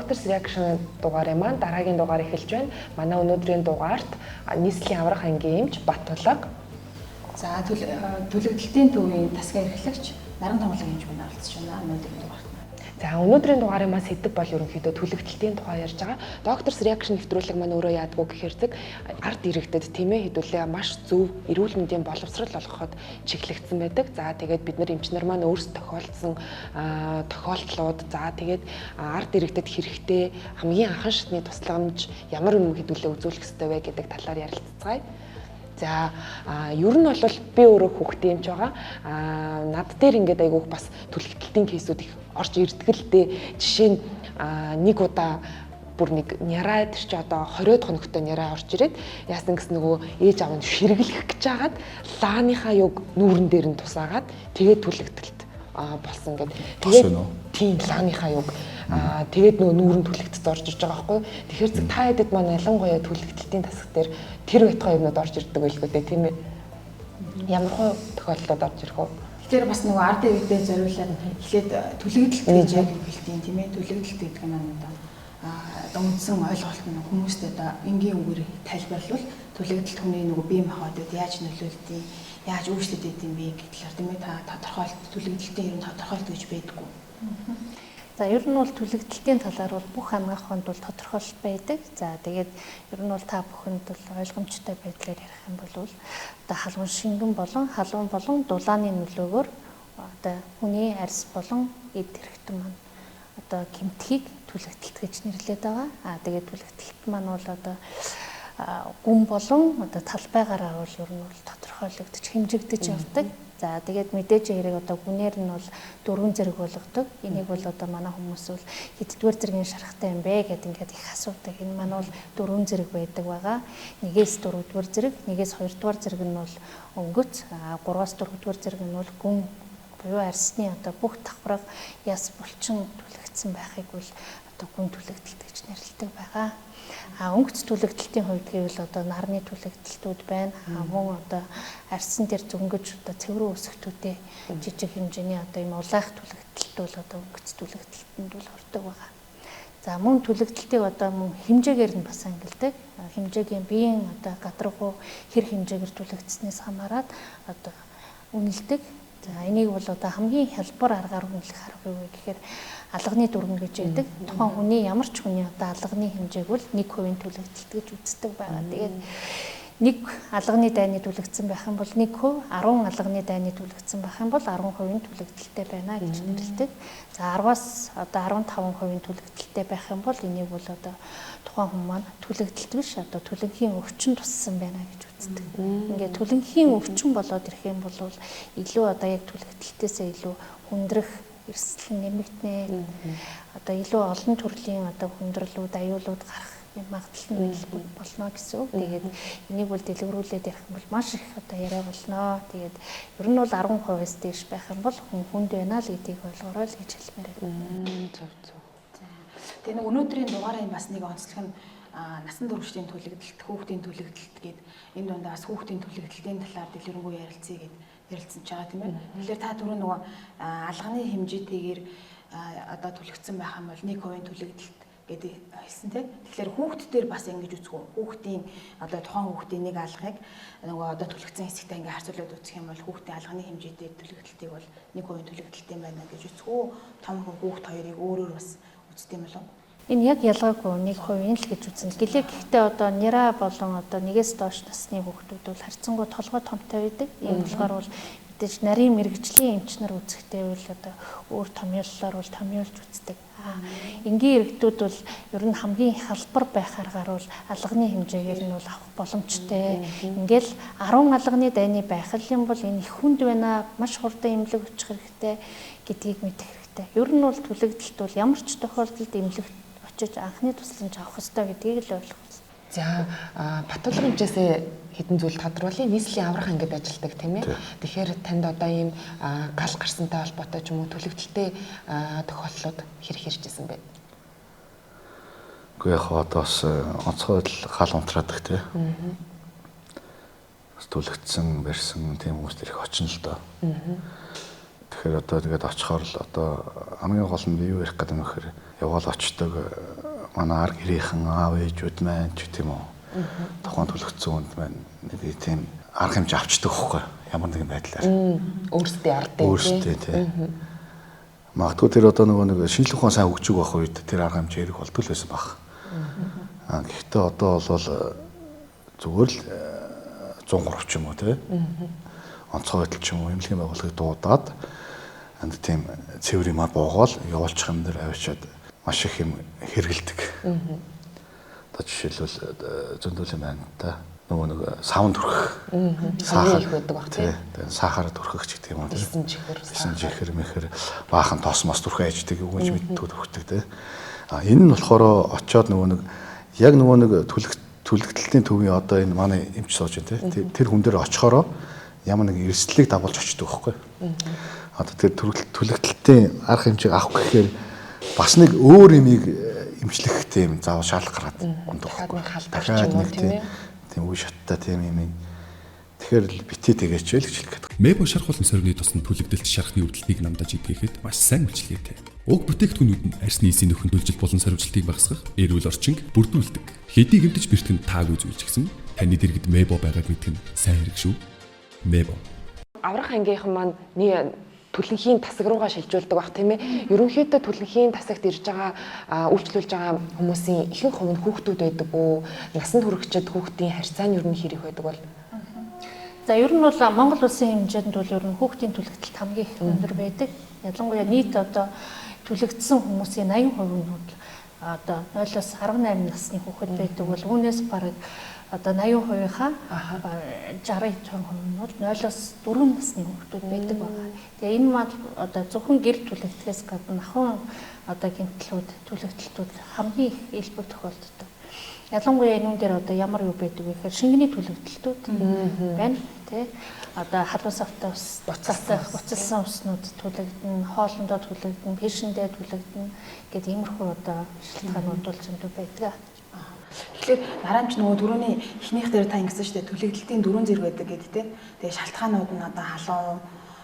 Doctors Reaction дугаарын маань дараагийн дугаар эхэлж байна. Манай өнөөдрийн дугаарт нийслэлийн аврах ангийн эмч Баттулга. За, түлэгдэлтийн төвийн тасгийн эрхлэгч Наран Томлог эмч маань оролцож байна өнөөдрийн дугаарт. За, өнөөдрийн дугаарын маань сэдэв бол ерөнхийдөө түлэгдэлтийн тухай ярьж байгаа. Doctors Reaction нэвтрүүлэг маань өөрөө яадгүй гэхээр зэг ард иргэдэд, тийм ээ, хэдүүлээ маш зөв эрүүл мэндийн боловсрол олгоход чиглэгдсэн байдаг. За, тэгээд бид нар эмчнэр маань өөрсдөө тохиолдсон тохиолдлууд, за тэгээд ард иргэдэд хэрэгтэй хамгийн анхан шатны тусламж ямар юм хэдүүлээ үзүүлэх ёстой вэ гэдэг талаар ярилцацгаая. За, ер нь бол би өөрөө хүүхдийн эмч байгаа. Над дээр ингээд айгүйх бас түлэгдэлтийн case үүд их орж ирдэг л дээ. Жишээ нь, нэг удаа бүр нэг няраа, тэр чи одоо 20 хоногтой няраа орж ирээд, яасан гэсэн, нөгөө ээж аав нь ширгэлэх гэж хагаад лааныхаа юг нүүрэн дээр нь тусаагаад, тэгээд түлэгдэлт болсон гэд. Тэгээд тийм лааныхаа юг тэгээд нөгөө нүүрэн түлэгдэж орж ирж байгаа байхгүй. Тэгэхээр зэг та хэдэд маань ялангуяа түлэгдэлтийн тасаг дээр тэр байтугай юмнууд орж ирдэг байлгүй дээ, тийм ээ. Ямар хуу тохиолдлууд орж ирэх вэ? Тэгэхээр бас нөгөө ард иргэдэд зориулаад эхлээд түлэгдэлт гэж яг юу хэлдэг, тийм ээ. Түлэгдэлт гэдэг нь одоо үндсэн ойлголт нь хүмүүст одоо энгийн үгээр тайлбарлавал түлэгдэлт хүний нөгөө бие махбодод яаж нөлөөлдөг, яаж өөрчлөлт юм бэ гэх талаар, тийм ээ, та тодорхойлт, түлэгдэлтийн ер нь тодорхойлт гэж байдаггүй. За, ер нь бол түлэгдэлтийн талаар бол бүх анагаах ухаанд бол тодорхойлолт байдаг. За, тэгээд ер нь бол та бүхэнд бол ойлгомжтой байдлаар ярих юм бол одоо халуун шингэн болон халуун болон дулааны нөлөөгөөр одоо хүний арьс болон эд хэрэгтэн маань одоо гэмтхийг түлэгдэлт гэж нэрлэдэг байгаа. Аа, тэгээд түлэгдэлт маань бол одоо гүн болон одоо талбайгаараа бол ер нь бол тодорхойлогдож, хэмжигдэж явдаг. За, тэгээд мэдээж хэрэг одоо гүнээр нь бол дөрвөн зэрэг болгодог. Энийг бол одоо манай хүмүүс бол хэддүгээр зэргийн шарахтай юм бэ гэд ингээд их асуудаг. Энэ маань бол дөрвөн зэрэг байдаг байгаа. Нэгээс дөрөвдүгээр зэрэг, нэгээс хоёрдугаар зэрэг нь бол өнгөц, гурваас дөрөвдүгээр зэрэг нь бол гүн буюу арьсны одоо бүх давхарга, яс булчин түлэгдсэн байхыг бол одоо гүн түлэгдэлт гэж нэрлэдэг байгаа. А өнгөц түлэгдэлтийн хувьд гэвэл одоо нарны түлэгдэлтүүд байна. А мөн одоо арьсан дээр зөнгөж одоо цэврүү өсгтүүдээ жижиг хэмжээний одоо ийм улаах түлэгдэлт бол одоо өнгөц түлэгдэлтэнд бол ордог байгаа. За, мөн түлэгдэлтийг одоо мөн хэмжээгээр нь бас ангилдаг. Хэмжээгийн биеийн одоо гадаргуу хэр хэмжээгээр түлэгдснээс хамаарат одоо үнэлдэг. За, энийг бол одоо хамгийн хялбар аргаар үнэлэх арга юу вэ гэхээр алганы дүрм гэж байдаг. Тухайн хүний, ямар ч хүний одоо алганы хэмжээг бол 1% түлэгдэлт гэж үздэг байгаа. Тэгээд нэг алганы дайны түлэгдсэн байх юм бол 1%, 10 алганы дайны түлэгдсэн байх юм бол 10% түлэгдэлтэй байна гэж нэрлэдэг. За, 10-аас одоо 15% түлэгдэлтэй байх юм бол энийг бол одоо тухайн хүн маань түлэгдэлт биш, одоо түлэнхийн өвчин туссан байна гэж үздэг. Ингээд түлэнхийн өвчин болоод ирэх юм бол илүү одоо яг түлэгдэлтээсээ илүү хүндрэх эрсдэл нэмэгдэнэ. Одоо илүү олон төрлийн одоо хүндрэлүүд, аюулууд гарах юм магадлал нь болно гэсэн үг. Тэгээд энийг бол дэлгэрүүлээд ярих юм бол маш их одоо яриа болно. Тэгээд ер нь бол 10%-аас дээш байх юм бол хүн хүнд байна л гэдгийг ойлгоорой л гэж хэлмээр байна. Зөв, зөв. За. Тэгээ нэг өнөөдрийн дугаарын бас нэг онцлог нь насан туршдын түлэгдэлт, хүүхдийн түлэгдэлт гээд энэ дундаа бас хүүхдийн түлэгдэлтийн талаар дэлгэрэнгүй ярилцъя гэд ярилцсан ч байгаа, тийм ээ. Тэгэхээр та түрүү нөгөө алганы хэмжээтэйгээр одоо түлэгдсэн байх юм бол 1% түлэгдэлт гэдэг хэлсэн, тийм. Тэгэхээр хүүхд дээр бас ингэж үзэх үү? Хүүхдийн одоо тухайн хүүхдийн нэг алгыг нөгөө одоо түлэгдсэн хэсэгтэй ингээ харьцуулаад үзэх юм бол хүүхдийн алганы хэмжээтэй түлэгдэлтийг бол 1% түлэгдэлт юм байна гэж үзэх үү? Том хүн, хүүхд хоёрыг өөрөөр бас үздэг юм болов уу? Энэ яг ялгаагүй 1% л гэж үзнэ. Гэлээ гэхдээ одоо нэраа болон одоо нэгээс доош насны хүүхдүүд бол харьцангуй толгой томтой байдаг. Энэ болохоор бол мэдээж нарийн мэргэжлийн эмч нар үзэхдээ бол одоо өөр томьёоллоор бол томьёолж үздэг. Энгийн иргэдүүд бол ер нь хамгийн халбар байх аргаар бол алганы хэмжээгээр нь бол авах боломжтой. Ингээл 10 алганы дайны байх юм бол энэ их хүнд байна, маш хурдан эмнэлэг очих хэрэгтэй гэдгийг мэдэх хэрэгтэй. Ер нь бол түлэгдэлт бол ямар ч тохиолдолд эмнэлэгт очиж анхны тусламж авах ёстой гэдгийг л ойлгох. За, Батулга эмчээсээ хэдэн зүйл тодруулъя. Нийслэлийн аврах ангид ажилладаг, тийм ээ. Тэгэхээр танд одоо ийм гал гарсантай холбоотой ч юм уу түлэгдэлтэй тохиолдлууд хэрэг иржсэн бэ? Үгүй, яг одоо бас онцгой гал унтраадаг, тий. Бас түлэгдсэн, барьсан тийм хүмүүс их очино л доо. Тэгэхээр одоо тэгээд очихоор л одоо хамгийн гол нь би юу ярих гэдэг юм гэхээр яваал очдог манай ар гэрийнхэн аав ээжүүд маань ч гэдэм үү. Тухайн түлэгдсэн хүнд маань нэг тийм арга хэмжээ авчдаг байхгүй ямар нэгэн байдлаар. Өөрсдийн ардын өөрсдийн тий. Магадгүй тэр одоо нөгөө нэг шинжлэх ухаан сайн хөгжих байх үед тэр арга хэмжээ эрэх болдог л байсан баг. Аа гэхдээ одоо бол зүгээр л 103 ч юм уу тий. Онцгой байдал ч юм уу эмнэлгийн байгууллагыг дуудаад анд тийм цэвэр юмар буугаал явуулчих юм дээр авчиад маш их юм хэрэгэлдэг. Одоо жишээлбэл зөндөл юм байна та. Нөгөө нэг савн түрхэх. Сахар их байдаг баг тий. Тэгээ сахар түрхэх ч гэдэг юм уу тий. Есөн чихэр, есөн чихэр мэхэр баахан тос мос түрхэх аждаг юу гэж мэдтгүй түрхдэг тий. А энэ нь болохоор очиод нөгөө нэг яг нөгөө нэг түлэгдэлтийн төвийн одоо энэ манай эмч сууж байна тий. Тэр хүн дээр очихороо ямар нэг эрсдлийг дагуулж очдөг байхгүй. Одоо тэр түлэгдэлтийн арга хэмжээг авах гэхээр бас нэг өөр юмыг эмчлэх тийм заавал шаардлага гаргаад ундаг байхгүй. Дахиад нэг тийм үе шаттай тийм юм. Тэгэхээр бити тэгээч л гэж хэлэх гээд. Мебо шарх болон сорвины тоснд түлэгдэлт шархны өвдөлтийг намдаж эдгэхэд маш сайн үйлчилгээтэй. Уг бүтээгдэхүүнүүд нь арьсны эсийн нөхөн төлжил болон сорвичлтыг багасгах, эрүүл орчинг бүрдүүлдэг. Хэдий гэмтэж бэртгэн таагүй зүйл ч гэсэн таны дэргэд Мебо байгааг мэдэх нь сайн хэрэг шүү. Мебо. Аврах ангийнхан маань түлэнхийн тасаг руугаа шилжүүлдэг баг тийм ээ. Ерөнхийдөө түлэнхийн тасагт ирж байгаа үйлчлүүлж байгаа хүмүүсийн ихэнх хувь нь хүүхдүүд байдаг уу? Насанд хүрэхчид хүүхдийн харьцаа нь ер нь хэр их байдаг бол? За ер нь бол Монгол улсын хэмжээнд бол ер нь хүүхдийн түлэгдэлт хамгийн их өндөр байдаг. Ялангуяа нийт одоо түлэгдсэн хүмүүсийн 80% нь бол одоо 0-оос 18 насны хүүхэд байдаг бол үүнээс бараг одоо 80%-ийнхаа 60% нь бол 0-оос 4 насны хүүхдүүд байдаг байгаа. Тэгээ энэ маань одоо зөвхөн гэр түлэгдэхээс гадна ахуйн одоо гэмтлүүд, түлэгдэлтүүд хамгийн их элбэг тохиолддог. Ялангуяа энэ дээр одоо ямар юу байдаг вэ гэхээр шингэний түлэгдэлтүүд байна тий. Одоо халуун савтай ус, буцалсан уснууд түлэгдэнэ, хоолндоо түлэгдэнэ, пешэндээ түлэгдэнэ гэдэг иймэрхүү одоо шалтгаанууд бол зөндөө байдаг. Тэгэхээр нараамч нөгөө дөрөвний эхнийх дээр та ингэсэн шүү дээ. Түлэгдэлтийн дөрвөн зэрэг байдаг гэдэг тий. Тэгээ шалтгаанууд нь одоо халуун,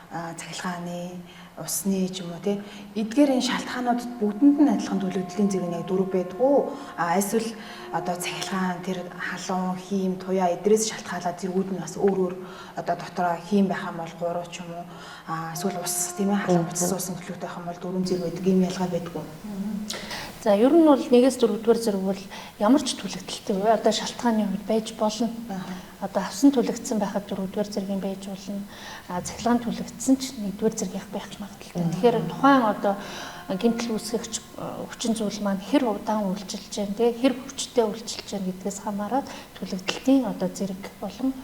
цахилгааны, усны ч юм уу тий. Эдгээр энэ шалтгаанууд бүгдэнд нь адилхан түлэгдлийн зэрэг нь яг дөрөв байдгүй. А эсвэл одоо цахилгаан, тэр халуун, хийм, туяа эдрээс шалтгаалаад зэргүүд нь бас өөр өөр одоо дотроо хийм байх юм бол 3 ч юм уу. А эсвэл ус тийм ээ халуун буцсан усын төлөвтэй байх юм бол дөрвөн зэрэг байдаг. Ийм ялгаа байдгүй. За ер нь бол 1-ээс 4-р зэрэг бол ямар ч түлэгдэлтэй одоо шалтгааны хувьд байж болно. Одоо авсан түлэгдсэн байхад 4-р зэргийн байж болно. А цахилгаан түлэгдсэн ч 1-р зэргийнх байх магадлалтай. Тэгэхээр тухайн одоо гэмтэл үүсгэгч хүчин зүйл маань хэр удаан үйлчилж байна те хэр хүчтэй үйлчилж байна гэдгээс хамаарат түлэгдэлтийн одоо зэрэг болон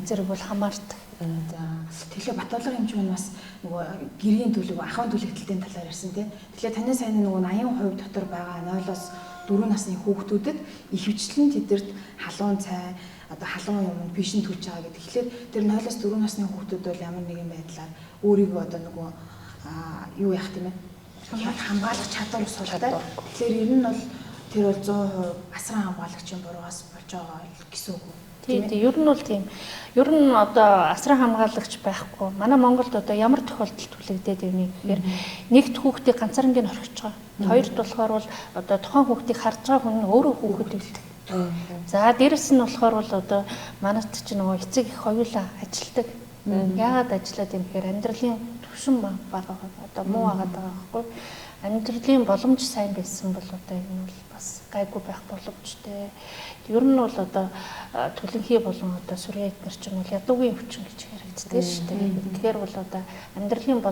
зэрэг бол хамаардаг. За тэгэхээр Батболго эмч маань бас нөгөө гэрийн төлөв, ахуйн түлэгдэлтийн талаар ярьсан тий. Тэгэхээр таны сайн нөгөө 80% дотор байгаа 0-оос 4 насны хүүхдүүдэд ихэвчлэн тэдэрт халуун цай, одоо халуун юмд пишин түлж байгаа гэдэг. Тэгэхээр тэр 0-оос 4 насны хүүхдүүд бол ямар нэгэн байдлаар өөрийгөө одоо нөгөө юу яах тийм ээ? Хамгаалах чадвар султай. Тэгэхээр ер нь бол тэр бол 100% асран хамгаалагчийн буруугаас болж байгаа гэсэн үг үү? Тийм, ер нь бол тийм. Ер нь одоо асран хамгаалагч байхгүй. Манай Монголд одоо ямар тохиолдолд түлэгдээд ивнэ гэхээр нэгт хүүхдийг ганцаарнгийн орхиж байгаа. Хоёрт болохоор бол одоо тухайн хүүхдийг харж байгаа хүн нь өөрөө хүүхэд үлдэх. За дээрэс нь болохоор бол одоо манайд ч нөгөө эцэг их хоёулаа ажилдаг. Яагаад ажиллаад юм гэхээр амьдралын түвшин бага одоо муу агаад байгаа байхгүй. Амьдралын боломж сайн байсан бол одоо энэ бол бас гайгүй байх боломжтой. Ер нь бол одоо түлэнхий болон одоо сүрье эднэр чинь бол ядуугийн өвчин гэж яригддаг шүү дээ. Тэгэхээр бол одоо амьдралын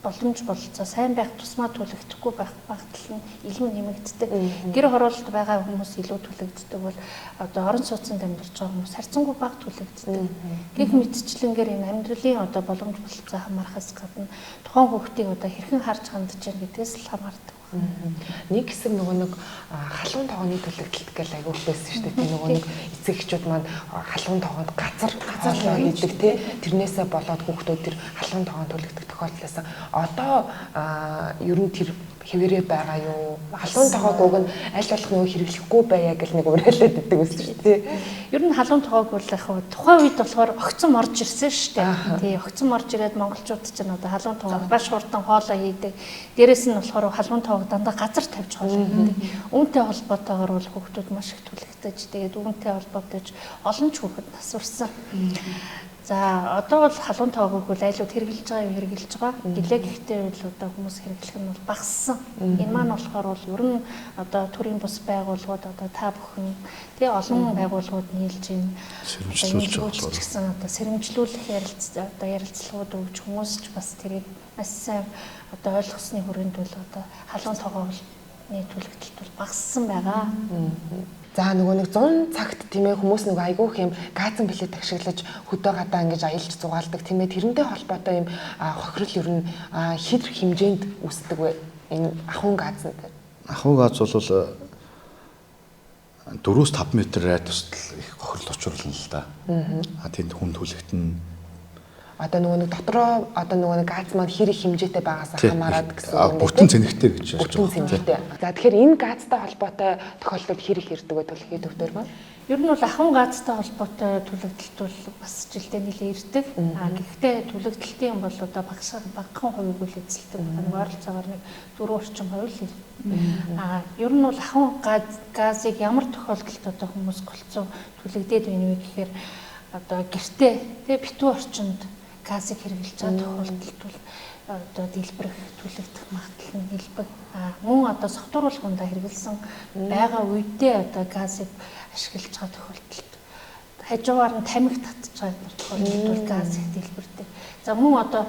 боломж бололцоо сайн байх тусмаа түлэгдэхгүй байх магадлал нь илүү нэмэгддэг. Гэр хороололд байгаа хүмүүс илүү түлэгддэг бол одоо орон сууцнд амьдарч байгаа хүмүүс харьцангуй бага түлэгддэг. Гэх мэтчлэнгээр энэ амьдралын одоо боломж бололцоо хамаарахаас гадна тухайн хүүхдийг одоо хэрхэн харж хандж байна гэдгээс л хамаардаг. Нэг хэсэг нөгөө нэг халуун тогооны түлэгдэлт гэл айгүйх байсан шүү дээ. Тийм нөгөө нэг эцэг эхчүүд маань халуун тогоонд газар хийдэг тий. Тэрнээсээ болоод хүүхдүүд тэр халуун тогоонд түлэгдэх тохиолдол байсан. Одоо ер нь тэр хэвээрээ байгаа юу? Халуун тогоог уг нь аль болох нөгөө хэрэглэхгүй байя гэл нэг уриалаад идэг байсан шүү дээ. Ер нь халуун тогоог бол яг тухайн үед болохоор огцом орж ирсэн шүү дээ. Тий, огцом орж ирээд монголчууд ч н одоо халуун тогоог маш хурдан хоолоо хийдэг. Дээрээс нь болохоор халуун тогоог дандаа газар тавьж хоолоо хийдэг. Үүнтэй холбоотойгоор бол хүүхдүүд маш их түлэгдэж, тэгээд үүнтэй холбоотой олон ч хүүхэд нас урсан. За одоо бол халуун тоогоог бол айлууд хэрэглэж байгаа юм хэрэглэж байгаа. Гэлээ гэхдээ бол одоо хүмүүс хэрэглэх нь бол багассан. Энэ маань болохоор бол ер нь одоо төрийн бус байгууллагууд одоо та бүхэн тий олон байгууллагууд нийлж ин сэрэмжлүүлж байгаа гэсэн одоо сэрэмжлүүлэх одоо ярилцлагууд өгч хүмүүс ч бас тэрийг маш сайн одоо ойлгосны хүрээнд бол одоо халуун тоогооны түлэгдэлт бол багассан байгаа. За нөгөө нэг 100 цагт тийм ээ хүмүүс нөгөө айгүйх юм газан плит ашиглаж хөдөө гадаа ингэж аялж зугаалдаг тийм ээ тэрнтэй холбоотой юм хохирол ер нь хэр хэмжээнд үүсдэг вэ? Энэ ахуйн газан дээр. Ахуйн газ бол 4-5 м радиуст их хохирол учруулна л да. А тэнд хүн түлэгтэн одоо нөгөө нэг дотроо одоо нөгөө нэг газ маань хэр их хэмжээтэй байгаас хамаарат гэсэн үг юм. Бүтэн цэнэгтэй гэж ярьж байгаа. Бүтэн цэнэгтэй. За тэгэхээр энэ газтай холбоотой тохиолдол хэр их ирдэг вэ түлхий төвдөр маань? Ер нь бол ахуйн газтай холбоотой түлэгдэлт бол бас жилдээ нэлээ ирдэг. А гэхдээ түлэгдэлтийн бол одоо багахан хувийг үл эзэлдэг. Нэг ойролцоогоор нэг 4 орчим хувь л. А ер нь бол ахуйн газыг ямар тохиолдолд одоо хүмүүс голцоо түлэгдээд байна вэ гэхээр одоо гэртээ тэ битүү орчинд газыг хэрэглэж байгаа тохиолдолд бол одоо дэлбэрэх, түлэгдэх магадлал нь элбэг. А мөн одоо согтууруулах хэрэглэсэн байгаа үедээ одоо газыг ашиглаж байгаа тохиолдолд хажуугаар нь тамхи татж байгаа тохиолдолд бол газ их дэлбэрдэг. За мөн одоо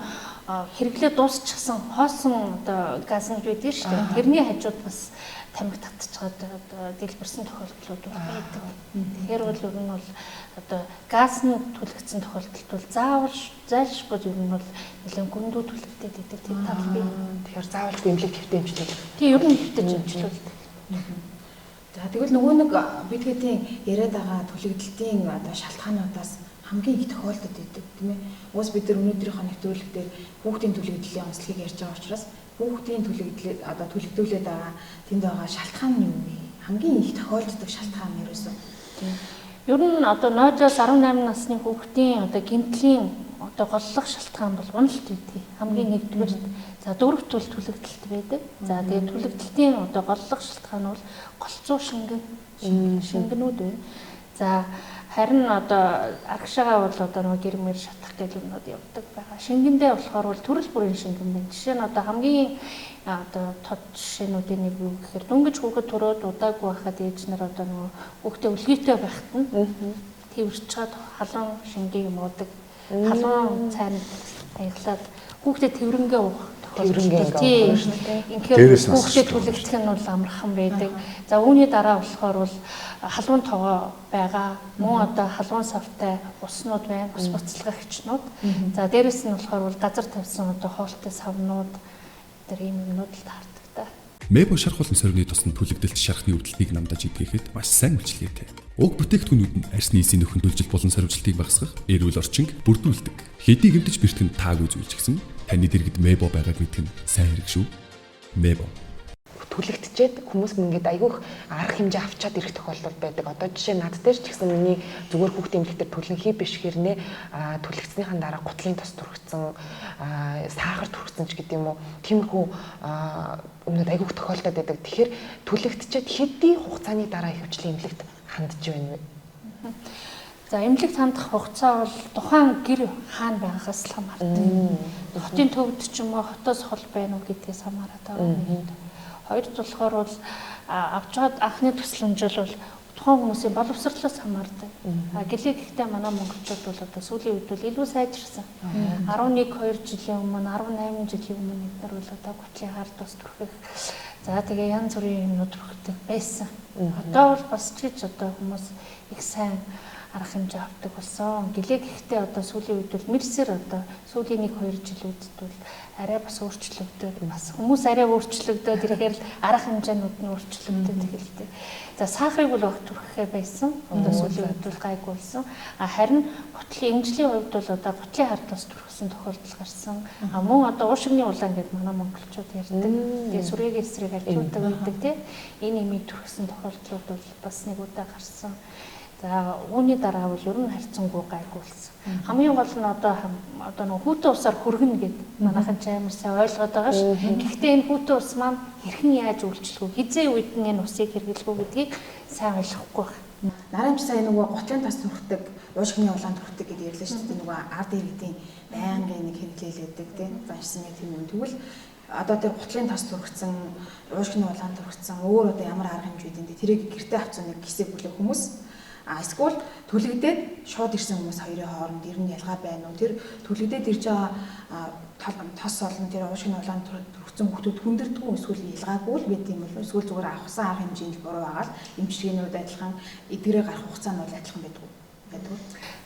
хэрэглээ дуусчихсан хоосон одоо газнууд байдаг шүү дээ. Тэрний хажууд бас тамхи татчихад одоо дэлбэрсэн тохиолдлууд байдаг. Тэгэхээр бол ер нь бол одоо газ нь түлэгдсэн тохиолдолд бол заавал зайлшгүй ер нь бол нэлээд гүндүү түлэгдээд байдаг. Тэр тал бий. Тэгэхээр заавалжгүй эмнэлэг хэвтээ эмчлүүлэх. Тийм ер нь хэвтэж эмчлүүлдэг. За тэгвэл нөгөө нэг бид хэдийн яриад байгаа түлэгдэлтийн одоо шалтгаануудаас хамгийн их тохиолдод байдаг тийм ээ. Уус бид нар өнөөдрийнхөө нэвтрүүлэг дээр хүүхдийн түлэгдлийн онцлогийг ярьж байгаа учраас хүүхдийн түлэгдлээ одоо түлэгдүүлээд байгаа тэнд байгаа шалтгаан нь юу вэ? Хамгийн их тохиолддог шалтгаан нь ерөөсөө. Ер нь одоо 0-оос 18 насны хүүхдийн одоо гэмтлийн одоо голлох шалтгаан бол уналт байдаг. Хамгийн нэгдүгээрт за дөрөвт бол түлэгдэлт байдаг. За тэгээд түлэгдэлтийн одоо голлох шалтгаан бол голцоо шингэнүүд байна. За харин одоо агшаага бол одоо нөгөө гэр мэр шатах гэл юмнууд явдаг байгаа. Шингэндээ болохоор бол төрөл бүрийн шингэн байна. Жишээ нь одоо хамгийн одоо тод жишээнүүдийн нэг юу гэхээр дөнгөж хүүхэд төрөөд удаагүй байхад ээж нар одоо нөгөө хүүхдээ өлгийтэй байхад нь тэрч чад халуун шингэн юм уудаг. Халуун цайнд аяглаад хүүхдээ тэрвэрнгээ уух тэрвэрнгээ ингээ уух шүү дээ. Инхээр хүүхдээ түлэгдэх нь бол амархан байдаг. За үүний дараа болохоор бол халуун тогоо байгаа. Мөн одоо халуун савтай уснууд байна, ус буцалгагчнууд. За дээрэс нь болохоор бол газар тавьсан одоо хоолтой савнууд тэр ийм юмнууд л таардаг та. Мэбо шарх болон сорины тоснд түлэгдэлт шархны өвдөлтийг намдаж эдгэхэд маш сайн үйлчилгээтэй. Уг бүтээгдэхүүнүүд нь арьсны эсийн нөхөн төлжил болон сорвичлтыг багасгах, эрүүл орчинг бүрдүүлдэг. Хэдий гэмтэж бэртгэн таагүй зүйл ч гэсэн таны дэргэд Мэбо байгааг мэдэх нь сайн хэрэг шүү. Мэбо түлэгдчихэд хүмүүс ингээд айгүйх арга хэмжээ авчаад ирэх тохиолдол байдаг. Одоо жишээ над дээр ч гэсэн миний зүгээр хүүхдийн эмнэлэг дээр түлэнхий биш хэрнээ түлэгдснийхэн дараа гутлын тос түрхсэн, сахар түрхсэн ч гэдэг юм уу. Тиймэрхүү өмнөд айгүйх тохиолдоод байдаг. Тэгэхээр түлэгдчихэд хэдий хугацааны дараа ихэвчлэн эмнэлэгт хандж байна вэ? За эмнэлэгт хандах хугацаа бол тухайн гэр хаана байгаагаас л хамаардаг. Хотын төвд ч юм уу, хотоос хол байна уу гэдгээс хамаарат байгаа. Хоёр болохоор бол авч байгаа анхны тусламж бол тухайн хүмүүсийн боловсрлоос хамаардаг. Гэлээ гэхдээ манай монголчууд бол одоо сүүлийн үед бол илүү сайжирсан. 11 2 жилийн өмнө 18 жилийн өмнө бид нар бол одоо гутлын хар тус түрхэх. За тэгээ янз бүрийн юмнууд түрхдэг байсан. Одоо бол бас ч гэж одоо хүмүүс их сайн арга хэмжээ авдаг болсон. Гэлээ гэхдээ одоо сүүлийн үед бол мэрсэр одоо сүүлийн 1 2 жилүүдэд бол арай бас өөрчлөгдөөд бас хүмүүс арай өөрчлөгдөөд ирэхээр л арга хэмжээнүүд нь өөрчлөгдөд эхэлдэг. За сахарыг бол огт түрхэхээ байсан. Одоо сүүлийн үед бол гайгүй болсон. А харин гутлын эмчлийн хувьд бол одоо гутлын хар тус түрхсэн тохиолдол гарсан. А мөн одоо уушигны улаан гэдэг манай монголчууд ярьдаг. Тэгээ сүрээгийн эсрэг альжуудаг гэдэг тий. Энэ эмийг түрхсэн тохиолдлууд бол бас нэг удаа гарсан. За үүний дараа бол ер нь харьцангуй гайгүй болсон. Хамгийн гол нь одоо нэг хүүтэн усаар хүргэнэ гэд манайхан ч амар сайн ойлгоод байгаа ш. Гэхдээ энэ хүүтэн ус маань хэрхэн яаж үйлчлэх вэ? Хизээ үед нь энэ усыг хэрэглэх үү гэдгийг сайн ойлгохгүй байна. Нарамч сая нөгөө гутлын тас түрхдэг, уушгины улаан түрхдэг гэдээ ярьлаа шүү дээ. Нөгөө ард иргэдийн байнгын нэг хэрэглээлээдэг тийм заншсан нэг тийм юм. Тэгвэл одоо тэр гутлын тас түрхсэн, уушгины улаан түрхсэн өөр одоо ямар арга хэмжээ үүдэнд тэрийг гэртээ авцсан нэг хэсэг бүлэг хүмүүс. А эсвэл түлэгдээд шууд ирсэн хүмүүс хоёрын хооронд ер нь ялгаа байна уу? Тэр түлэгдээд ирж байгаа тос олон тэр уушгины улаан түрхсэн хүмүүс хүндэрдэггүй эсвэл ялгаагүй л байд юм болов эсвэл зүгээр авахсан арга хэмжээнд буруу байгаа л эмчилгээнүүд адилхан эдгэрээ гарах хугацаа нь бол адилхан байдаг уу?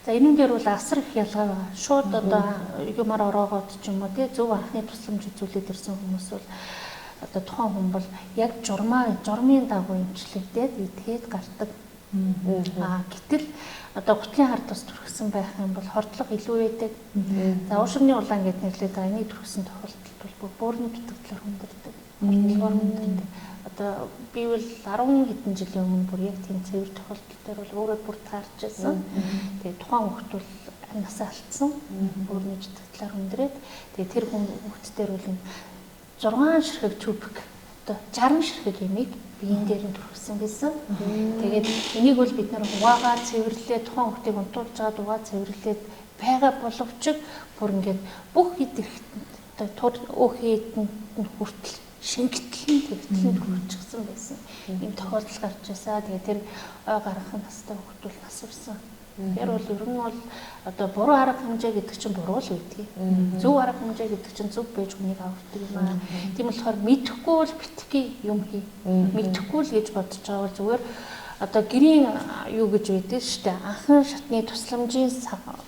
За энүүн дээр бол асар их ялгаа байгаа. Шууд одоо юмар ороогоод ч юм уу тий зөв анхны тусламж үзүүлээд ирсэн хүмүүс бол одоо тухайн хүн бол яг журмын дагуу эмчлэгдээд идэхэд гардаг. А гэтэл одоо гутлын хар тус түрхсэн байх юм бол хордлого илүү байдаг. За уушигны улаан гэд нэрлээд байгаа. Энийг түрхсэн тохиолдолд бол бөөрийн дутагдлаар хүндэрдэг. Хордлогоор хүндэрдэг. Одоо би бол 10 хэдэн жилийн өмнө бүр яг тийм цэвэр тохиолдол дээр бол өөрөө бүр таарч байсан. Тэгээ тухайн хүүхэд бол насаа алдсан. Бөөрийн дутагдлаар хүндрээд тэгээ тэр хүүхэд дээр бол 6 ширхэг тюбик одоо 60 ширхэг эмийг биеийн дээр нь түрхсэн байсан. Тэгээд энийг бол бид нэр угаагаа цэвэрлээ, тухайн хүүхдийг унтуулж байгаа дугаа цэвэрлээд байгаа боловч бүр ингээд бүх хэд эрэхтэнд одоо тур өөхийдэнд нь хүртэл шингэтэл нь тэгтэл нь түрхчихсэн байсан. Ийм тохиолдол гарч байсан. Тэгээд тэр ой гаргах настай хүүхд бол нас барсан. Тэгэхээр бол ер нь бол одоо буруу арга хэмжээ гэдэг чинь буруу л байдгийг. Зөв арга хэмжээ гэдэг чинь зөв байж хүнийг авардаг юм аа. Тийм болохоор мэдэхгүй бол битгий юм хий. Мэдэхгүй л гэж бодож байгаа бол зүгээр одоо гэрийн юу гэж байдаг шүү дээ. Анхан шатны тусламжийн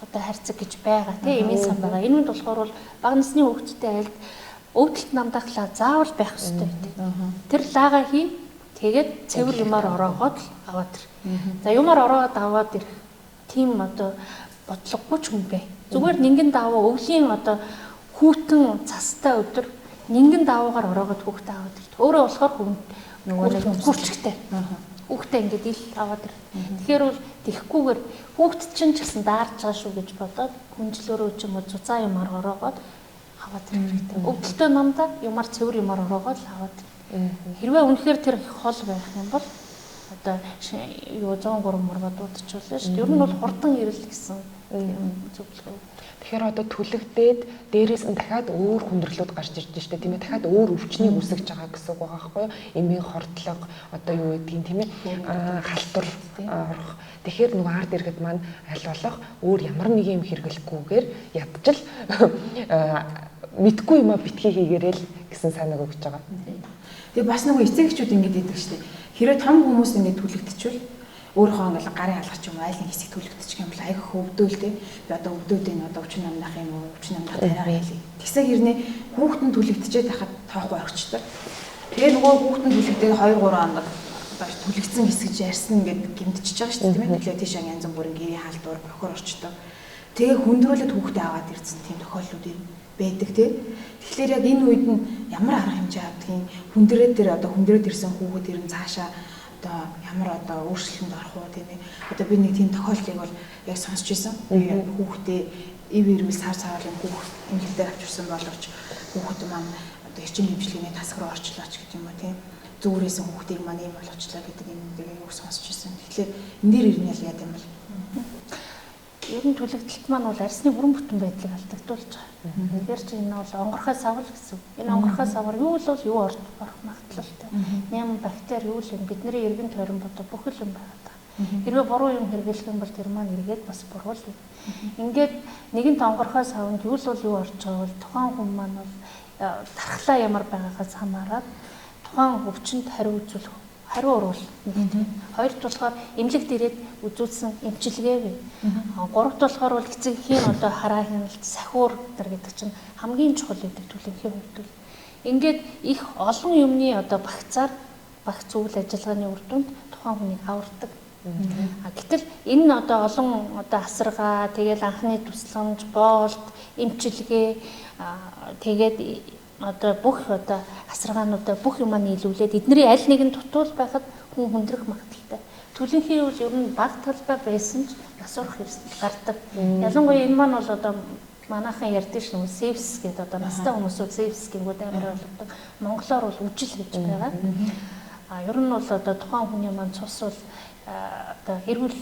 одоо хайрцаг гэж байгаа тийм эмийн сан байгаа. Энэ үнд болохоор бол бага насны хүүхдтэй айлд өвдөлт намдах лаа заавал байх ёстой гэдэг. Тэр лаага хий. Тэгээд цэвэр юмар ороогоод л аваад ир. За юмар ороогоод аваад ирэх тийм одоо бодлогогүй ч хүн бай. Зүгээр нингэн давуу өвлийн одоо хүүтэн цастай өдөр нингэн давуугаар ороогоод хүүхдээ аваад ирдэг. Өөрөө болохоор хүн нөгөө нэг гүрчгтэй. Хүүхдээ ингээд ил аваад ирдэг. Тэгэхээр бол тэгхгүйгээр хүүхд чинь ч гэсэн даарч байгаа шүү гэж бодоод хүнжлөөрөө ч юм уу зузаан юмар ороогоод аваад ирэх хэрэгтэй. Өвдөлтөө намдаа юмар цэвэр юмар ороогоод л аваад ирэх. Хэрвээ үнэхээр тэр хол байх юм бол одоо юу 103 моргоо дуудчихвал шүү дээ. Ер нь бол хурдан ирэл гэсэн тийм зөвлөгөө. Тэгэхээр одоо түлэгдээд дээрээс нь дахиад өөр хүндрэлүүд гарч ирж штэ тийм ээ. Дахиад өөр өвчнийг үүсгэж байгаа гэсэн үг байгаа байхгүй юу? Эмийн хордлого одоо юу гэдгийг тийм ээ халтур орох. Тэгэхээр нөгөө ард иргэд маань аль болох өөр ямар нэг юм хэрэглэхгүйгээр ядчил мэдгүй юма битгий хийгээрэй л гэсэн санааг өгч байгаа. Тэгээ бас нөгөө эцэг эхчүүд ингэж идэг штэ. Хэрвээ том хүмүүс ингэж түлэгдчихвэл өөрийнхөө ингээл гарын алгах ч юм уу айл нэг хэсэг түлэгдчих юм бол айгүй хөвдөөл те. Би одоо өвдөөд энэ одоо өвчин намдах юм уу, өвчин намдах тариагаа ялээ. Тэгсэн хэрнээ хүүхэд нь түлэгдчихэд байхад тоохгүй орчтой. Тэгээ нөгөө хүүхэд нь түлэгдээд 2 3 хоног одоо түлэгдсэн хэсэг ярьсан ингээд гэмтчихэж байгаа шүү дээ тийм ээ. Тэгэхээр тийш янз бүрийн гэрийн халдвар бохор орчтой. Тэгээ хүндрүүлээд хүүхдээ аваад ирсэн тийм тохиолдлууд юм байдаг тий. Тэгэхээр яг энэ үед нь ямар арга хэмжээ авдгийг хүндрээд тэр одоо хүндрээд ирсэн хүүхэд ер нь цаашаа одоо ямар одоо өөрчлөлтөнд орох уу тийм ээ. Одоо би нэг тийм тохиолдлыг бол яг сонсч ирсэн. Хүүхдээ ив ирвэл сар сараар юм хүүхд эмнэлгээр авчирсан боловч хүүхэд маань одоо эрчим хэмжлэгийн тасаг руу орчлоо ч гэдэг юм уу тийм. Зүгээрээсэн хүүхдийг маань ийм болгочлаа гэдэг юм нэг сонсч ирсэн. Тэгэхээр энэ дээр ирнэ ял яа юм бол. Ер нь түлэгдэлт маань бол арьсны бүрэн бүтэн байдлыг алдагдуулж байгаа. Тэгэхээр чи энэ бол онгорхой савл гэсэн. Энэ онгорхой савар юу л бол юу орох магадлалтай. Ням бактери юу л юм бидний эргэн тойрон бодо бүх л юм байгаа. Хэрвээ буруу юм хэрэглэх юм бол тэр маань эргээд бас буруу л. Ингээд нэгэнт онгорхой савнд юу л бол юу орж байгаа бол тухайн хүн маань бол тархлаа ямар байгаагаас хамаарат тухайн өвчнөд хариу үзүүлэх хариу уруул нэгт. Хоёрт болохоор эмнэлэгт ирээд үзүүлсэн эмчилгээ бай. Гуравт болохоор бол эцэг эхийн одоо хараа хяналт сахиур гэдэг чинь хамгийн чухал гэдэг түлэнхийн хувьд бол. Ингээд их олон юмны одоо багцаар Багц үйл ажиллагааны үр дүнд тухайн хүнийг авардаг. Гэтэл энэ нь одоо олон одоо асаргаа, тэгэл анхны тусламж, боолт, эмчилгээ, тэгээд одоо бүх одоо асаргаануудаа бүх юмаа нийлүүлээд эднэрийн аль нэг нь дутуул байхад хүн хүндрэх магадлалтай. Түлэнхийн үйл ер нь баг талбай байсан ч нас орох эрсдэл гардаг. Ялангуяа энэ маань бол одоо манайхан ярьдаг шнэ севс гэдэг одоо настай хүмүүсүүд севс гэнгүүт амар ойлгодог. Монголоор бол үжил гэж байгаа. Ер нь бол одоо тухайн хүний маань цус бол одоо эрүүл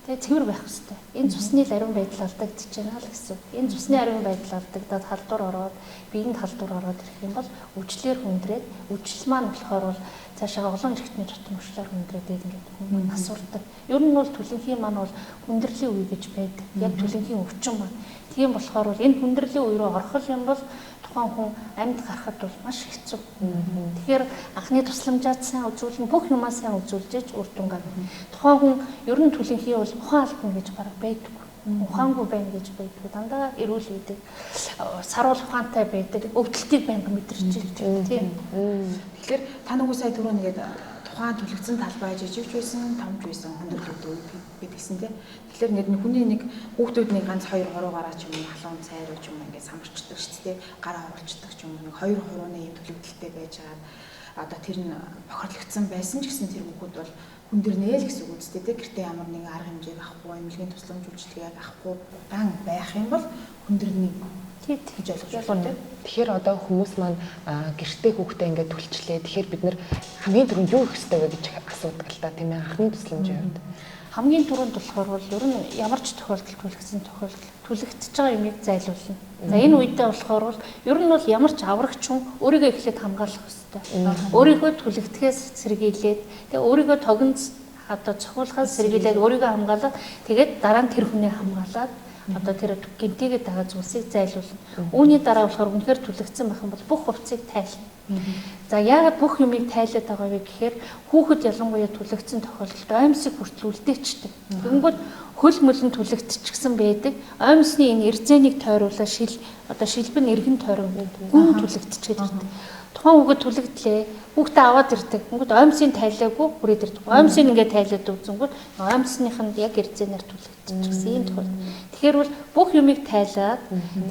тэ цэвэр байх ёстой. Энэ цусны л ариун байдал алдагдчихж байна л гэсэн. Энэ цусны ариун байдал алдагдаад халдвар ороод, биеинд халдвар ороод ирэх юм бол үжлэр хүндрээд, үжил маань болохоор бол цаашаа олон эрхтний тутам уучлаар хүндрээд ингээд хүмүүс нас урдаг. Ер нь бол түлэнхийн маань бол хүндрэлийн үе гэж байдаг. Яг түлэнхийн өвчин маань. Тийм болохоор бол энэ хүндрэлийн үе рүү орох юм бол тухайн хүн амьд гарахад бол маш хэцүү. Тэгэхээр анхны тусламжаа сайн үзүүлнэ, бүх юмаа сайн үзүүлж иж үр дүн гарна. Тухайн хүн ер нь түлэнхий бол ухаан алдна гэж бараг байдаггүй. Ухаангүй байна гэж байдаггүй. Дандаа эрүүл байдаг. Саруул ухаантай байдаг. Өвдөлтийг байнга мэдэрч байдаг. Тийм. Тэгэхээр та нөгөө сая түрүү нэгээд тухайн түлэгдсэн талбай жижигч байсан, томч байсан, хүндрэлүүд үе гэдгийгсэн тийм. Тэгэхээр ингээд хүний нэг хүүхдүүд нэг ганц 2 3 гараа ч юм уу халуун цай руу ч юм уу ингээд самарчдаг шүү дээ. Гараа оруулцдаг ч юм уу нэг 2 3-ны юм түлэгдэлтэй байж байгаа. Одоо тэр нь бохирлогдсон байсан ч гэсэн тэр хүүхэд бол хүндэрнэ л гэсэн үг үстэй тийм. Гэртээ ямар нэгэн арга хэмжээг авахгүй, эмнэлгийн тусламж үйлчилгээг авахгүй удаан байх юм бол хүндэрнэ гэж ойлгож байна тийм. Тэгэхээр одоо хүмүүс маань гэртээ хүүхдээ ингээд түлчлээ. Тэгэхээр бид нэр хамгийн түрүүнд юу хийх ёстой вэ гэж асуудаг л та тийм ээ. Анхны тусламжийн хувьд. Хамгийн түрүүнд болохоор бол ер нь ямар ч тохиолдолд түлэгдсэн тохиолдол түлэгдэж байгаа юмыг зайлуулна. За энэ үедээ болохоор бол ер нь бол ямар ч аврагч хүн өөрийгөө эхлээд хамгаалах ёстой. Өөрийгөө түлэгдэхээс сэргийлээд тэгээ өөрийгөө тогон одоо цохиулахаас сэргийлээд өөрийгөө хамгаалаад тэгээд дараа нь тэр хүнээ хамгаалаад одоо тэр гэмтээгээд байгаа зүйлсийг зайлуулна. Үүний дараа болохоор үнэхээр түлэгдсэн байх юм бол бүх хувцсыг тайлна. За яагаад бүх юмыг тайлаад байгаа вэ гэхээр хүүхэд ялангуяа түлэгдсэн тохиолдолд оймсыг хүртэл үлдээчдэг. Тэгэнгүүт хөл мөлн түлэгдчихсэн байдаг. Оймсны энэ эрзэнийг тойруулаа шил одоо шилбэн эргэн тойрон гүн түлэгдчихэд ирдэг. Тухайн хүүхэд түлэгдлээ. Хүүхдээ аваад ирдэг. Тэнгүүд оймсыг тайлаагүй хүрээд ирдэг. Оймсыг ингээд тайлаад үзэнгүүт оймсных нь яг эрзэнээр түлэгдчихсэн юм тохиолдол. Тэгэхээр бол бүх юмыг тайлаад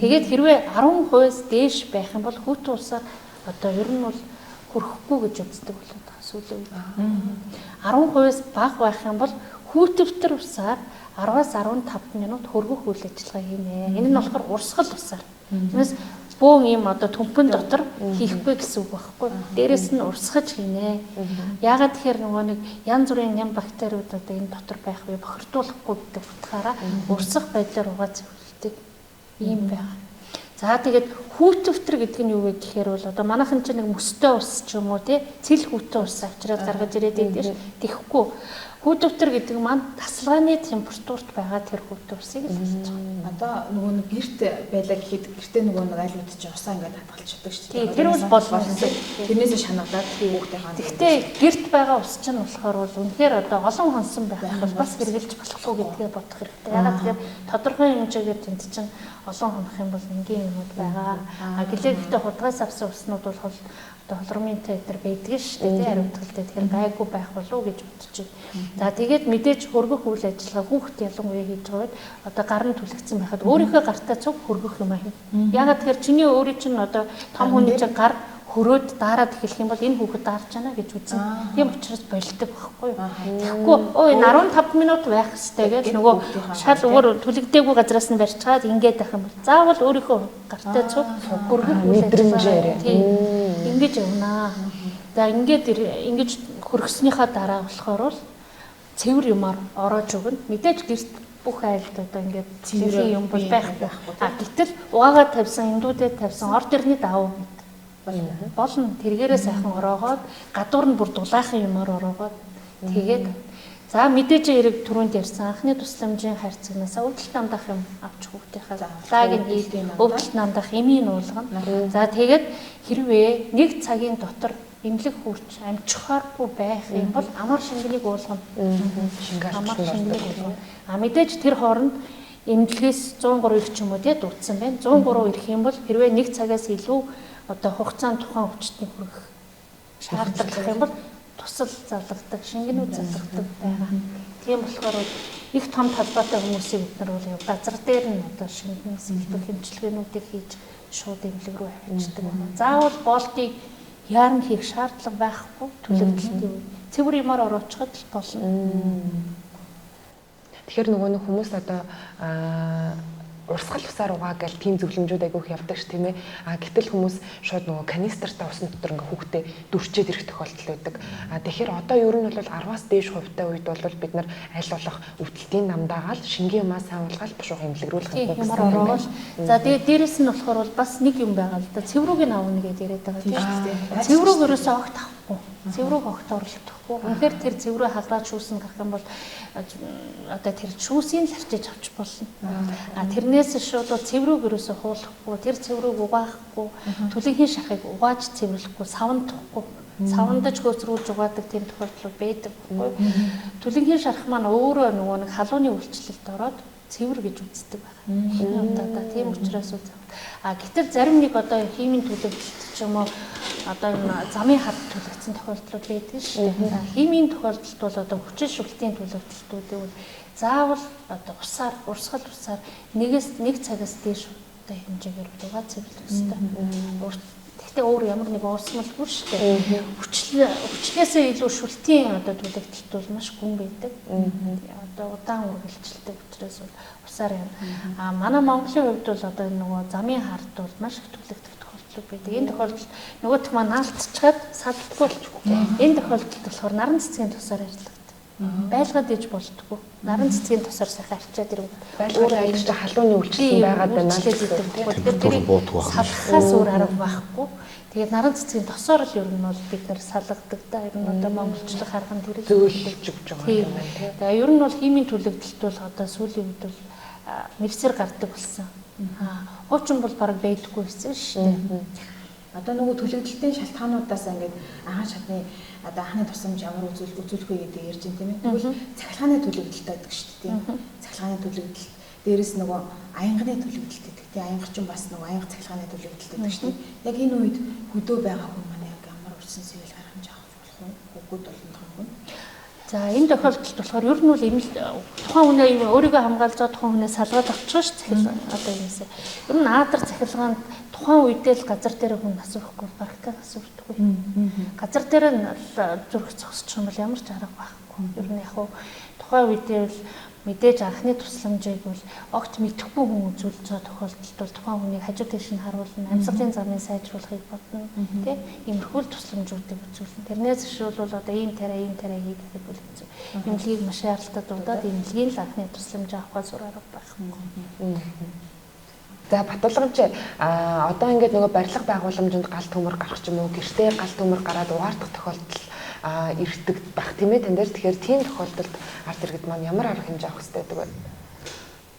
тэгээд хэрвээ 10%-аас дээш байх юм бол хүүтэн усаар одоо ер нь бол хөрөхгүй гэж үздэг болоод байгаа сүүлийн үед. 10%-аас бага байх юм бол хүүтвтер усаар 10-аас 15 минут хөргөх үйл ажиллагаа хийнэ. Энэ нь болохоор урсгал усаар. Түүнээс бөөн ийм одоо төмпөн дотор хийхгүй гэсэн үг байхгүй. Дээрээс нь урсгаж хийнэ. Яагаад тэгэхээр нөгөө нэг янз бүрийн ням бактериуд одоо энэ дотор байх үе бохирдуулахгүй гэдэг утгаараа урсгах байдлаар угаа цэвэрлдэг ийм байх. За тэгээд хүүтвтер гэдэг нь юу вэ гэхээр бол одоо манайхан чинь нэг мөстэй ус ч юм уу тий цэл хүүтэн ус авчираад гаргаж ирээд байдаг ш. Тэгэхгүй хүүтвтер гэдэг маань тасалгааны температурт байгаа тэр хүүтэн усыг л хэлж байгаа. Одоо нөгөө нэг гэрт байлаа гэхэд гэртээ нөгөө нэг айлууд чинь усаа ингээд хадгалчихдаг шүү дээ. Тэр бол болно. Тэрнээс шанагдаад хүүхдийнхаа. Гэхдээ гэрт байгаа ус чинь болохоор бол үнэхээр одоо олон хонсон байх бол бас хэрэгжилж болохгүй гэдгээ бодох хэрэгтэй. Ягаад гэхээр тодорхой хэмжээгээр тэнд чинь олон хонох юм бол энгийн юмуд байгаа. А гэлээ гэхдээ худгаас авсан уснууд бол одоо холромынтай энэ төр байдаг шүү дээ, тий ариутгалтай. Тэгэхээр гайгүй байх болов уу гэж бодож байна. За тэгээд мэдээж хөргөх үйл ажиллагаа хүүхэд ялангуяа хийж байгаа үед одоо гар нь түлэгдсэн байхад өөрийнхөө гартаа цуг хөргөх юм аа. Ягаад тэгэхээр чиний өөрийн чинь одоо том хүний чинь гар хөрөөд daarаад эхлэх юм бол энэ хүүхэд даарч байна гэж үзнэ. Тийм учраас болдог байхгүй юу. Тэгэхгүй өө энэ 15 минут байх хэвээр гэж нөгөө шал өөр түлэгдээгүй газраас нь барьчаад ингээд байх юм бол заавал өөрийнхөө гартай цуг хөргөх мэдрэмжээр тийм ингэж явнаа. За ингээд ингэж хөргснийхаа дараа болохоор л цэвэр юмар ороож өгнө. Мэдээж гэрт бүх айлд одоо ингээд цэвэр юм бол байхгүй. А гэтэл угаагаа тавьсан, эндүүдэд тавьсан орд ирний давуу мэт болно. Тэргээрээ сайхан ороогоод гадуур нь бүр дулаахан юмар ороогоод тэгээд за мэдээж хэрэг түрүүнд ярьсан анхны тусламжийн хайрцагнаас өвдөлт намдах юм авч хүүхдийнхээ лагийг нь өвдөлт намдах эмийн уулгана. За тэгээд хэрвээ нэг цагийн дотор эмнэлэг хүрч амжихааргүй байх юм бол амар шингэнийг уулгана. Амар шингэнийг уулгана. А мэдээж тэр хооронд эмнэлгээс 103 ирэх ч юм уу тий дуудсан байна. 103 ирэх юм бол хэрвээ нэг цагаас илүү одоо хугацаанд тухайн өвчтөний хүрэх шаардлага юм бол тусал залгадаг, шингэнүүд залгадаг байгаа. Тийм болохоор их том талбайтай хүмүүсийг бид нар бол газар дээр нь одоо шингэн сэлбэх эмчилгээнүүдийг хийж шууд эмнэлэг рүү авчирдаг байна. Заавал болтыг яаран хийх шаардлага байхгүй түлэгдэлтийн үед цэвэр юмар ороочиход л болно. Тэгэхээр нөгөө нэг хүмүүс одоо урсгал усаар угаа гэл тийм зөвлөмжүүд айгүйх явдаг ш тийм ээ. А гэтэл хүмүүс шууд нөгөө канистртай усан дотор ингээ хүүхдээ дүрчээд ирэх тохиолдол байдаг. А тэгэхээр одоо ер нь бол 10-аас дээш хувьтай үед бол бид нар аль болох өвдөлтийн намдаагаал шингийн юмаа сайн уулгаал бушуух эмнэлэг рүү л юмар ороогоол. За тэгээд дээрэс нь болохоор бол бас нэг юм байгаа л да. Цэврүүг нь авна гэдээ яриад байгаа тийм шүү дээ. Цэврүүг ерөөсөө огт авахгүй. Цэврүүг огт оролдохгүй. Үнэхээр тэр цэврүү хагараад шүүсэн гарах юм бол одоо тэр шүүсийг л арчиж авч болно. А тэрнээс шууд бол цэврүүг ерөөсөө хуулахгүй, тэр цэврүүг угаахгүй, түлэнхийн шархыг угааж цэвэрлэхгүй, савндахгүй, савндаж хөөцрүүлж угаадаг тийм тохиолдлууд байдаг байхгүй. Түлэнхийн шарх маань өөрөө нөгөө нэг халууны үйлчлэлд ороод цэвэр гэж үздэг байна. Эхний удаадаа тийм учраас үл. А гэтэл зарим нэг одоо химийн түлэгдэлт ч юм уу одоо энэ замын хад түлэгдсэн тохиолдлууд байдаг шүү дээ. Химийн тохиолдолд бол одоо хүчин шүлтийн түлэгдэлтүүдийг бол заавал одоо усаар, урсгал усаар нэгээс нэг цагаас дээш одоо хэмжээгээр угаа цэвэрлэх ёстой. Гэхдээ өөр ямар нэг уурсмалгүй шүү дээ. Хүчлээсээ илүү шүлтийн одоо түлэгдэлт бол маш гүн байдаг. Одоо удаан үргэлжилдэг учраас бол усаар юм. А манай Монголын хувьд бол одоо нөгөө замын хард бол маш их түлэгдэх тохиолдлууд байдаг. Энэ тохиолдолд нөгөөх маань наалтчаад салдгүй болчихгүй. Энэ тохиолдолд болохоор наран цэцгийн тусаар арилгадаг. Байлгаад иж болдгоо. Наран цэцгийн тусаар сайхан арчаад ирв. Байлгаад иж халууны үйлчлэл байгаад байна л гэдэг. Тэгэхээр тэрийг салгахаас өөр арга байхгүй. Тэгээд наран цэцгийн тосоор л ер нь бол бид нар салгадаг да. Ер нь одоо монголчлох арга нь тэр зөөлөж өгч байгаа юм байна тийм. Тэгээд ер нь бол химийн түлэгдэлт бол одоо сүүлийн үед бол мэрсэр гардаг болсон. Хуучин бол бараг байдаггүй байсан шүү дээ. Одоо нөгөө түлэгдэлтийн шалтгаануудаас ингээд анхан шатны одоо анхны тусламж ямар үзүүлэх вэ гэдэг ярьж байна тийм ээ. Тэгвэл цахилгааны түлэгдэлт байдаг шүү дээ тийм. Цахилгааны түлэгдэлт дээрэс нөгөө аянхны түлэгдэлт гэдэг тийм. Аянх ч бас нөгөө аянх цахилгааны түлэгдэлт гэдэг шүү дээ. Яг энэ үед хөдөө байгаа хүн маань яг ямар урьдчилан сэргийлэх арга хэмжээ авах болох вэ? Хүүхэд болон том хүн. За энэ тохиолдолд болохоор ер нь бол тухайн хүнээ өөрийгөө хамгаалж байгаа тухайн хүнээ салгаад авчихна ш цахилгаан одоо юмсаа. Ер нь аадар цахилгаанд тухайн үедээ л газар дээр хүн нас өрөхгүй барагтаа нас өрдөггүй. Газар дээр нь зүрх зогсчих юм бол ямар ч арга байхгүй. Ер нь яг тухайн үедээ л мэдээж анхны тусламжийг бол огт мэдэхгүй хүн үзүүлж байгаа тохиолдолд бол тухайн хүнийг хажуу тийш нь харуулна, амьсгалын замыг сайжруулахыг бодно, тий? Иймэрхүү тусламжуудыг үзүүлнэ. Тэрнээс биш бол одоо ийм тариа хий гэхэд бол хэцүү. Эмнэлгийг маш яаралтай дуудаад эмнэлгийн л анхны тусламж авахаас өөр арга байхгүй. За Батулгамч одоо ингээд нөгөө барилга байгууламжинд гал төмөр гарах ч юм уу, гэртээ гал төмөр гараад угаардах тохиолдол ирдэг бах тийм ээ тань дээр. Тэгэхээр тийм тохиолдолд ард иргэд маань ямар арга хэмжээ авах хэрэгтэй гэдэг вэ?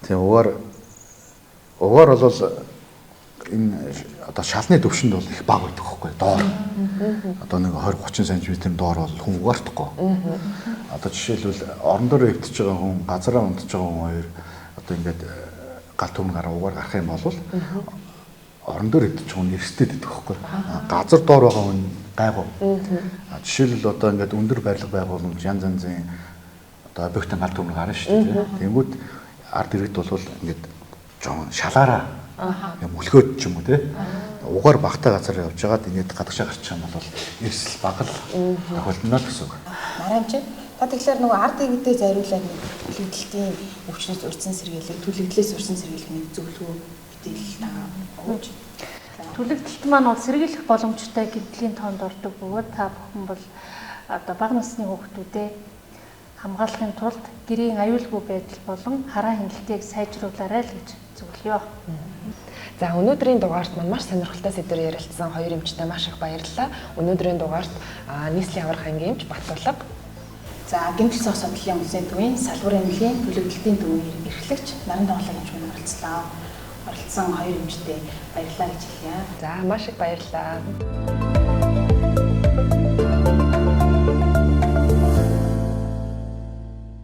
Тийм угаар бол энэ одоо шалны төвшөнд бол их бага байдаг байхгүй доор. Одоо нэг 20 30 см доор бол хүн угаардахгүй. Одоо жишээлбэл орон дээр хэвтэж байгаа хүн, газараа унтж байгаа хүн хоёр одоо ингээд гал төмөр гараа угаар гарах юм бол орон дээр хэвтэж байгаа хүн эрсдээд байдаг байхгүй. Газар доор байгаа хүн гайгүй. Жишээлбэл одоо ингээд өндөр барилга байгууламж янз янзын одоо объектын гал төмөр гарна шүү дээ. Тэнгүүд ард иргэд бол ингээд жоон шалаараа юм мөлхөөд ч юм уу тий. Угаар багтаа газар явж байгаад ингээд гадагшаа гарчих юм бол эрсэл бага л тохиолдно л гэсэн үг. Марамч та тэгэхээр нөгөө ард иргэдэд зориулаад нэг түлэгдэлтийн өвчнөөс урьдчилан сэргийлэх, түлэгдлээс урьдчилан сэргийлэх нэг зөвлөгөө мэдээлэл та өгөөч. Түлэгдэлт маань бол сэргийлэх боломжтой гэмтлийн тоонд ордог бөгөөд та бүхэн бол одоо бага насны хүүхдүүдээ хамгаалахын тулд гэрийн аюулгүй байдал болон хараа хяналтыг сайжруулаарай л гэж зөвлөё. За өнөөдрийн дугаарт маань маш сонирхолтой сэдвээр ярилцсан хоёр эмчтэй маш их баярлалаа. Өнөөдрийн дугаарт нийслэлийн аварга ангийн эмч Батулга, за гэмтэл цогц судлалын үндэсний төвийн салбар эмнэлгийн түлэгдэлтийн төвийн эрхлэгч Наран Тоглоо эмч маань оролцлоо. Оролцсон хоёр эмчтэй баярлалаа гэж хэлье. За маш их баярлалаа.